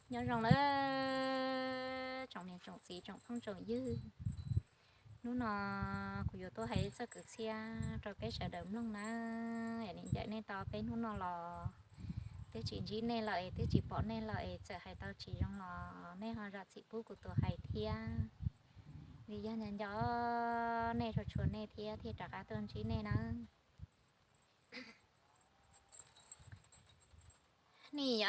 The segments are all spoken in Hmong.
Nyob zoo lawm tsoom niam tsoom txiv tsoom phooj tsoom ywg. Hnub no kuv yuav tuaj hais txoj kwv txhiaj rau peb sawv daws mloog nawb. Yam li ncaim nej tau peb hnub no los twb tsis ntsib nej lawm es twb tsis pom nej lawm es txawm hais tau tsis zoo los nej ho zam txim pub kuv tus hais thiab. Vim yog nco nco nej tshua tshua nej thiab thiaj rov qab tuaj ntsib nej nawb. Nim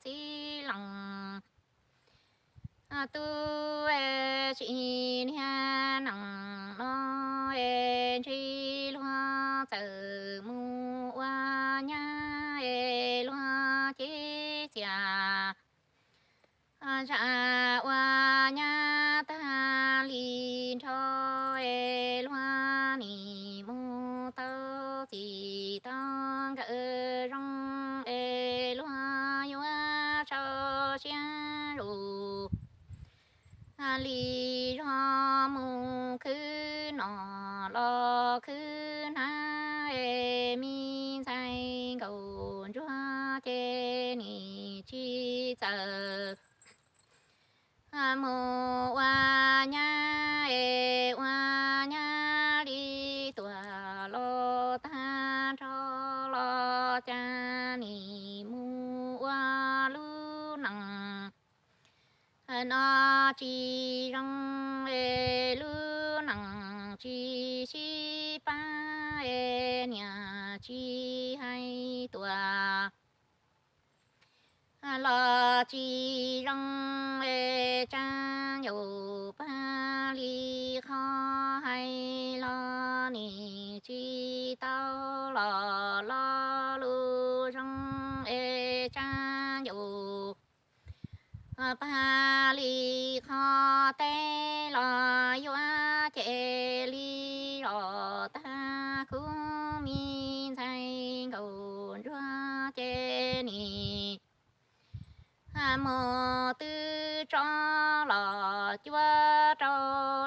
txiv loos tub es tsis niag nees no es ntsib luag txawm mus ua nyab es luag cev txias zam ua nyab tag li nrho es luag nim mus tau txim tau nkawm zoo es luag yuav sau siab zus li zog mus khwb no los khwb hnav es me ntxhais nkaus ntsuag ces nim tsis txawm mus ua nyab es ua nyab li tuag los tag nrho los cas nim mus ua lub neej no tsis zoo es lub neej tsis sib pab es niam tsis hais tuag los tsis zoo es tsa ncaus pag li qhov hais los nim tsis tau los lo lus zoo es tsa ncaus pag li qhov teb los yuav ces li los tag khub me ntxhais nkaus ntsuag ces nim mus twb tso los cuab rau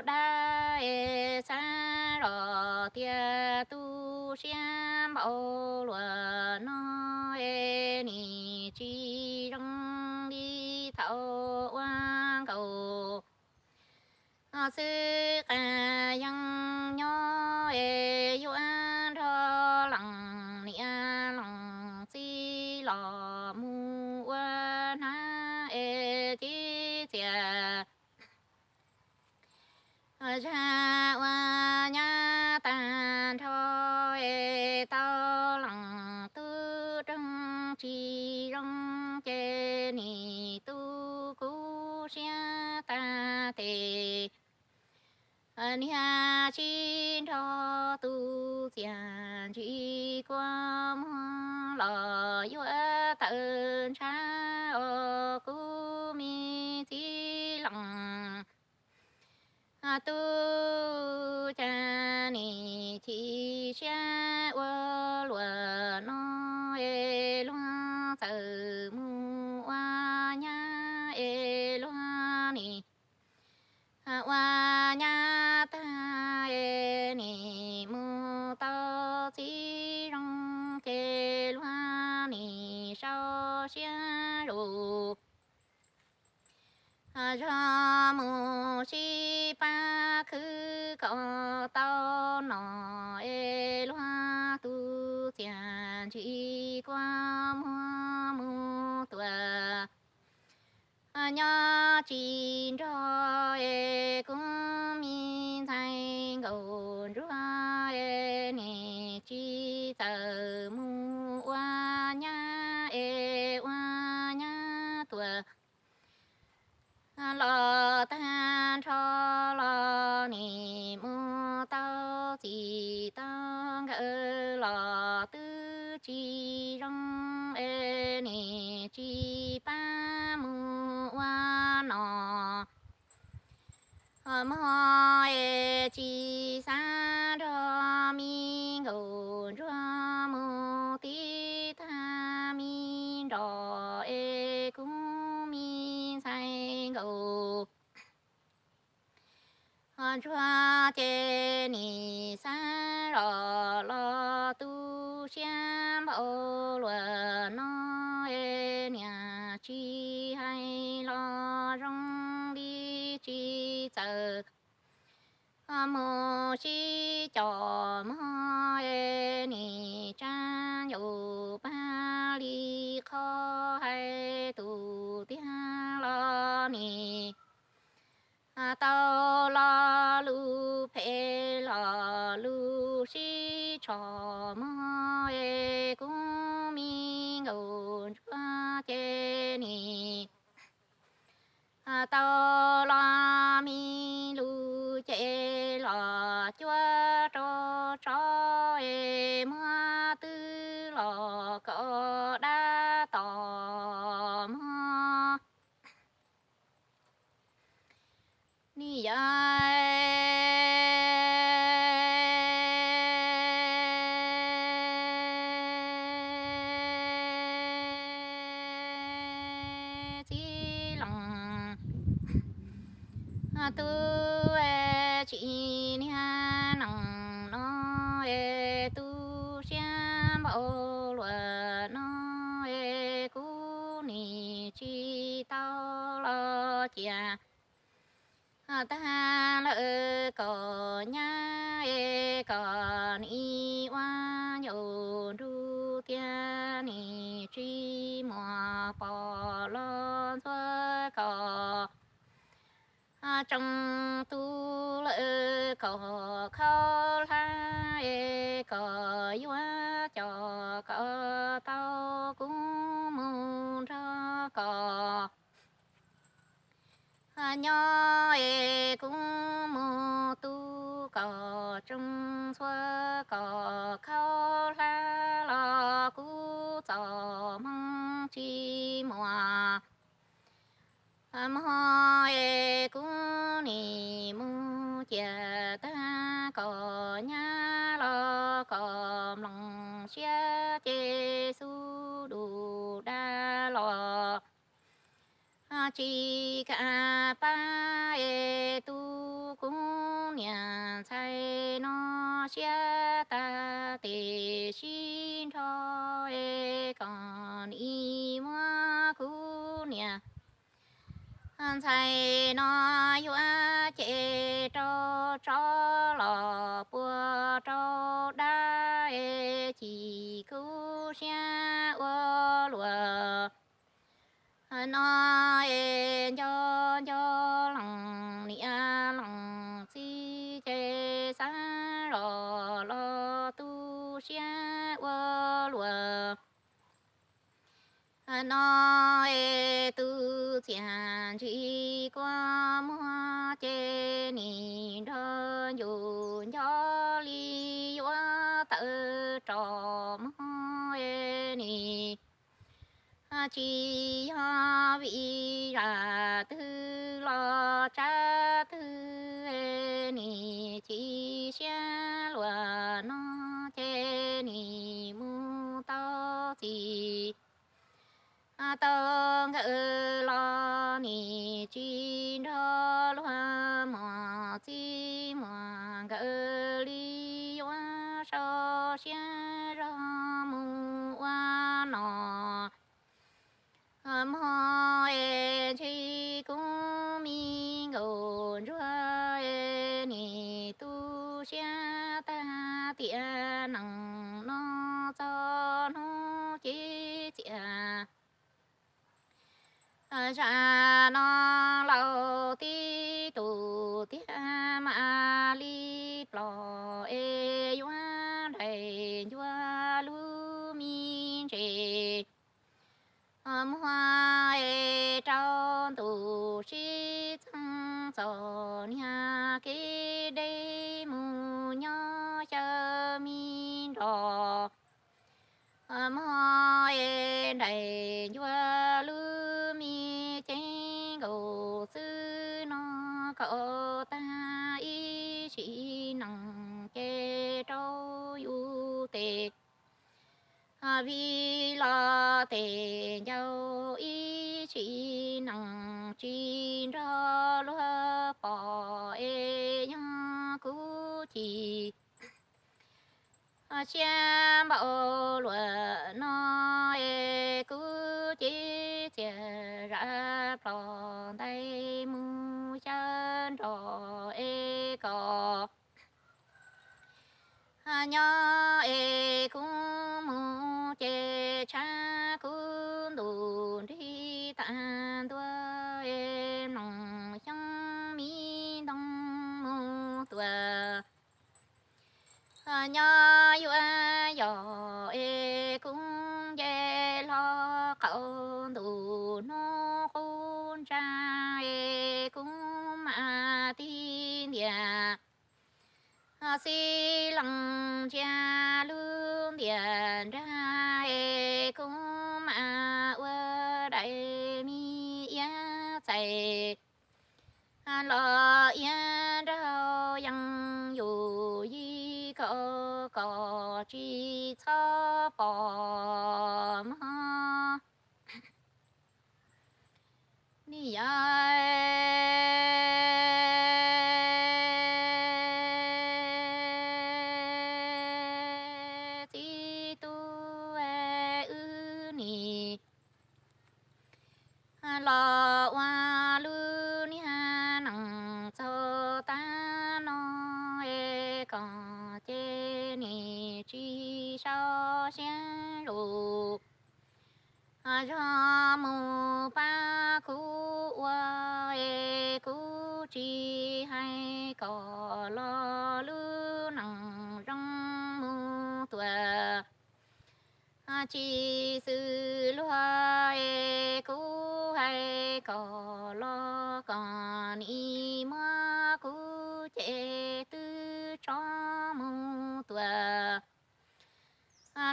dab es xav los tias tu siab npaum luag no es nim tsis zoo li thaum ua nkaus xwb. Qas yeej nyob es yuav nrog leej niam leej txiv los mus ua hnav es cev txias zam ua nyab tag nrho es tau leej tub roog tsis zoo ces nim tu kuv siab tag tes niag sib nrog tu txias ntsis kua muag los yuav tawm ntshav os kuv me txiv leej tub. Cas nim chim siab ua luaj no es luag txawm mus ua nyab es luag nim ua nyab tag es nim mus tau txiv zoo ces luag nim sau siab zus zog mus sib pab khwb kom tau nom es luag tu txias ntsis kua muag mus tuaj nyob tsis nrog es kuv me ntxhais nkaus ntsuag es nim tsis txawm mus ua nyab es ua nyab tuaj los tag nrho los nim mus tau txim tau nkawm los twb tsis zoo es nim tsis pab mus ua nom mog es tsis xav nrog me nkaus ntsuag mus tib tag me nrog es kuv me ntxhais nkaus Ntsuag ces nim xav zoj los tu siab npaum luag no es niam tsis hais los zoo li tsis txawm mus sib cov mog es nim tsa ncaus pag li qhov hais tus tiag los nim tau los lus phem los lus sib tshov mog es kuv me nkaus ntsuag ces nim tau los me lus ces los cuab rau tsov es muab twb los kom dab tom mog. Nim yog txiv loos tub tsis niag nees no es tu siab npaum luag no es kuv nim tsis tau los cia tag lawm kom nyab es kom nim ua ncaus nrug tiag nim tsis muaj pom los ntxuav kom tsoos tu lawm kom khaub hlab es kom yuav coj kom tau kuv mus nrog kom nyob es kuv mus tu kom tsoos ntxuav kom khaub hlab los kuv txoj hmoo tsis muaj mog es kuv nim mus cia tag kom nyab los kom mloog siab ces xub dub dag los tsis kam pab es tu kuv niam ntxhais no siab tag tes sib nrho es kom nim muab kuv niam ntxhais no yuav ces rau tsov los puas rau dab es chim kuv siab ua luaj no es nco nco leej niam leej txiv ces xav zoj los tu siab ua luaj no es tus txiaj ntsim kua muag ces nim nrog ncuj nco li yuav tawm rov mog es nim tsis yog vim zaj twg los tsab twg es nim chim siab luaj no ces nim mus tau txij tau nkawm los nim tsis nrog luag muaj txij muaj nkawm li yuav sau siab zog mus ua no mog es ntshe kuv me nkaus ntsuag es nim tu siab tag tiam neej no txog hnub ces txias zaj no laus tib tug tiag mam li plos es yuav nraim ncua lub me ntses muag es rau ntu sib txeeb txog niag kev deb mus nyob xyaw me nroj mog es nraim ncua lub me ceeb nkaus xwb no kom tag ib sim neej ces rau yus tes vij los tes ncauj ib sim neej tsis nrog luag pom es yog siab npaum luaj no es kuv cia li txias zam plos ntais mus xyaw nroj es kom nyob es kuv mus ces tshav kuv ntuj nrig tag ntua es mloog xyoob mi ntoo mus tuaj. Nyob yuav yog es kuv nce hlo qaum ntuj hnub qub ntsa es kuv mam tig ntiag xib loos ntsia lub ntiaj nrag es kuv mam ua daim me iab txais los iab nraug yees yus yig kom kom tsis txhob pom mog. Ni yog txiv tub wb nim los ua lub niag neej txog tag no es kom ces nim tsis sau siab lus zog mus pab kuv ua es kuv tsis hais kom los lub neej zoo mus tuaj. Tsis xws luag es kuv hais kom los kom nim muab kuv ces twb tso mus tuaj.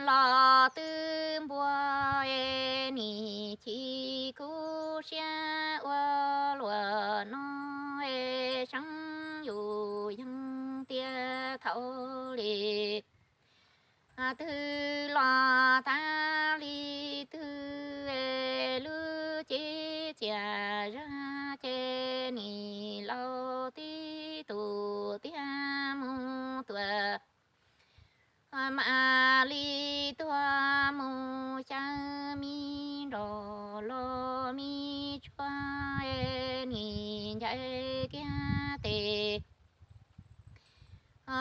Los twb npua es nim chim kuv siab ua luaj no es seev yus yeeg tiag thaum li twg los tag li twg es lub cev txias zaj ces nim laus tib tus tiag mus tuaj. Mam li tuag mus xyaw me nroj los me tsuag es nim ncaim kiag tes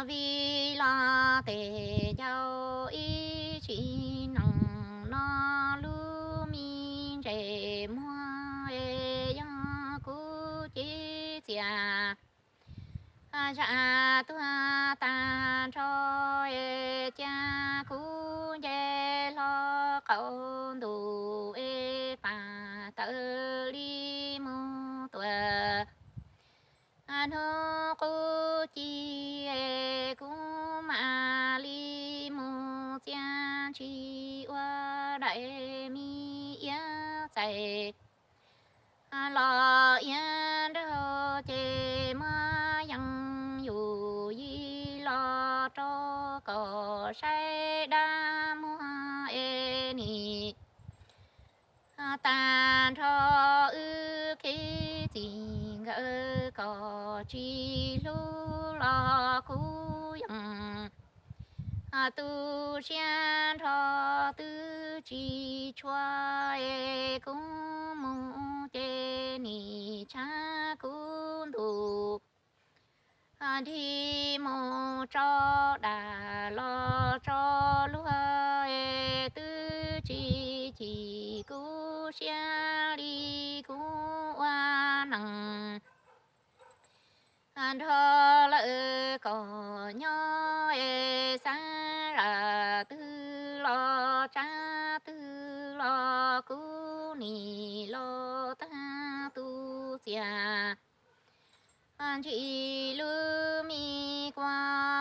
vij los tes ncau ib sim neej no lub me ntses muag es yog kuv cev txias zaj tuag tag nrho es cia kuv nce hlo qaum ntuj es pam tawm li mus tuaj. Hnub qub ci es kuv mam li mus txiaj ntsig ua daim me iab txais los iab nraug ces muab yees yus yig los rau kom saib dab muag es nim tag nrho wb kev txij nkawm kom tsis hlub los kuv yeej tu siab nrho twb tsis tshua es kuv mus ces nim tshav kuv ntuj nrig mus tso dag los tso luag es twb tsis chim kuv siab li kuv ua neej nrog lawm kom nyob es xav zam twg los tsab twg los kuv nim los tag tus txiaj ntshis lub me kua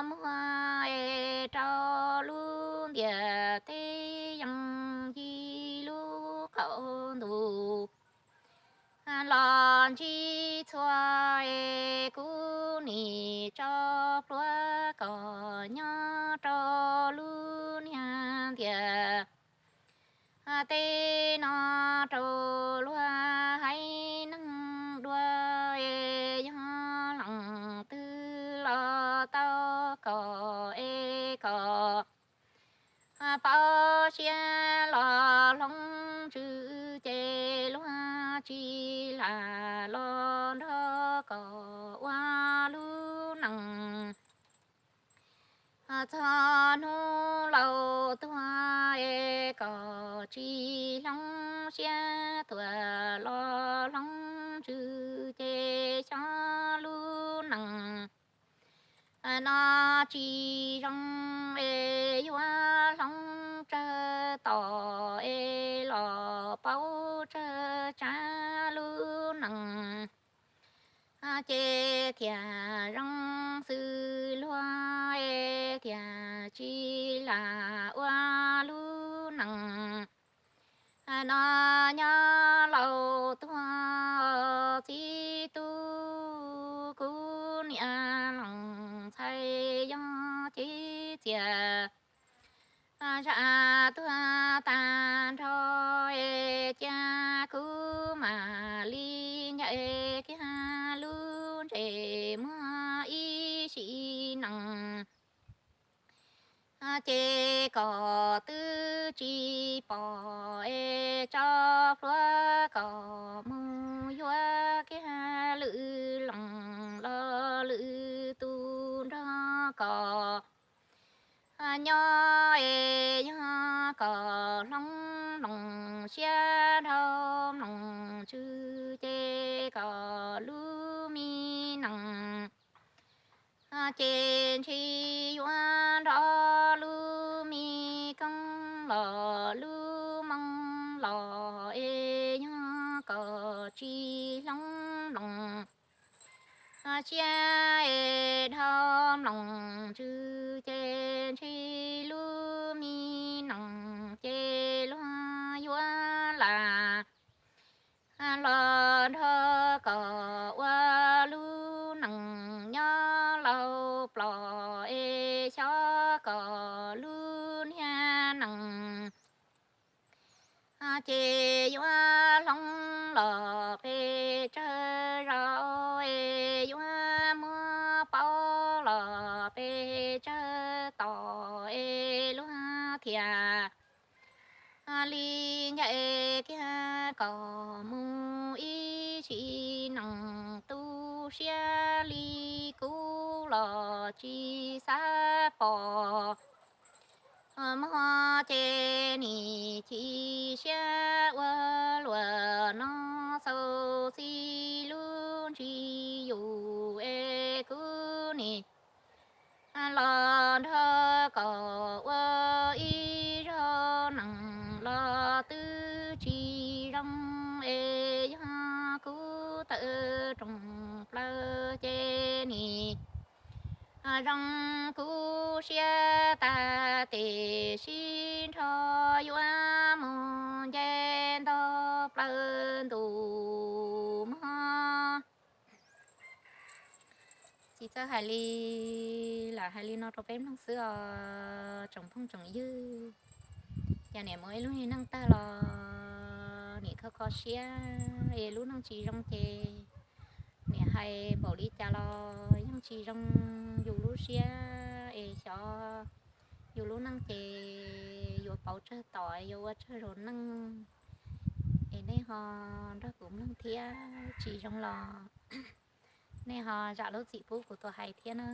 muag es rau lub ntiaj teb yees yig lub qaum ntuj los ntsib txhua es kuv nim tso plhuav kom nyob rau lub niag ntiaj teb no rau luag haiv neeg dua es yog leej twg los tau kom es kom los nrog kom ua lub nees. Txog hnub laus tuag es kom tsis hloov siab, tuag los hloov tswv ces xyov lub nees no tsis zoo es yuav hloov tsawg tom es los paub tsawg tsav lub nees ces thiaj zoo xws luag es thiaj tsis lam ua lub nees no. Nyob laus tuag txiv tub, kuv niam lees ntxhais yog cev txias zam tuag tag nrho es cia kuv mam li ncaim kiag lub ntses muag ib sim nees ces kom twb tsis pom es tso plhuav kom mus yuav kiag lwm lees los lwm tus nrog kom nyob es yog kom hloov mloog siab dhau mloog tswv ces kom lub me nees ces ntshe yuav nrov lub me koob los lub moo los es yog kom tsis hloov mloog siab es dhau mloog tswv ces ntshe lub me nees ces luag yuav lam los nrog kom ua lub nees nyob laus plos es xyov kom lub niag nees ces yuav hloov los pes tsawg zaus es yuav muab paub los pes tsawg tom es luag thiaj li ncaim kiag kom mus ib sim nees. Tu siab li kuv los tsis xav pom mog ces nim chim siab ua luam no xaus txij lub ntsig yus es kuv nim los nrog kom ua ib zaug nees los twb tsis zoo es yog kuv tawm rooj plaws ces nim zoo kuv siab tag tes sib nrho yuav mus nce nto plaws ntus mog. Txiv txawj hais li, lam hais li no rau peb mloog xwb os tsoom phooj tsoom ywg. Yog niam mus ib lub neej tag los nim kho kho siab es lub neej tsis zoo ces nim hais npaum li cas los yeej tsis zoo yus lub siab es xyov yus lub neej ces yuav pauv tsawg tom yuav ua tsawg zaus neej. Es nej ho nrog kuv mloog thiab tsis zoo los nej ho zam lub txim pub kuv tus hais thiab na.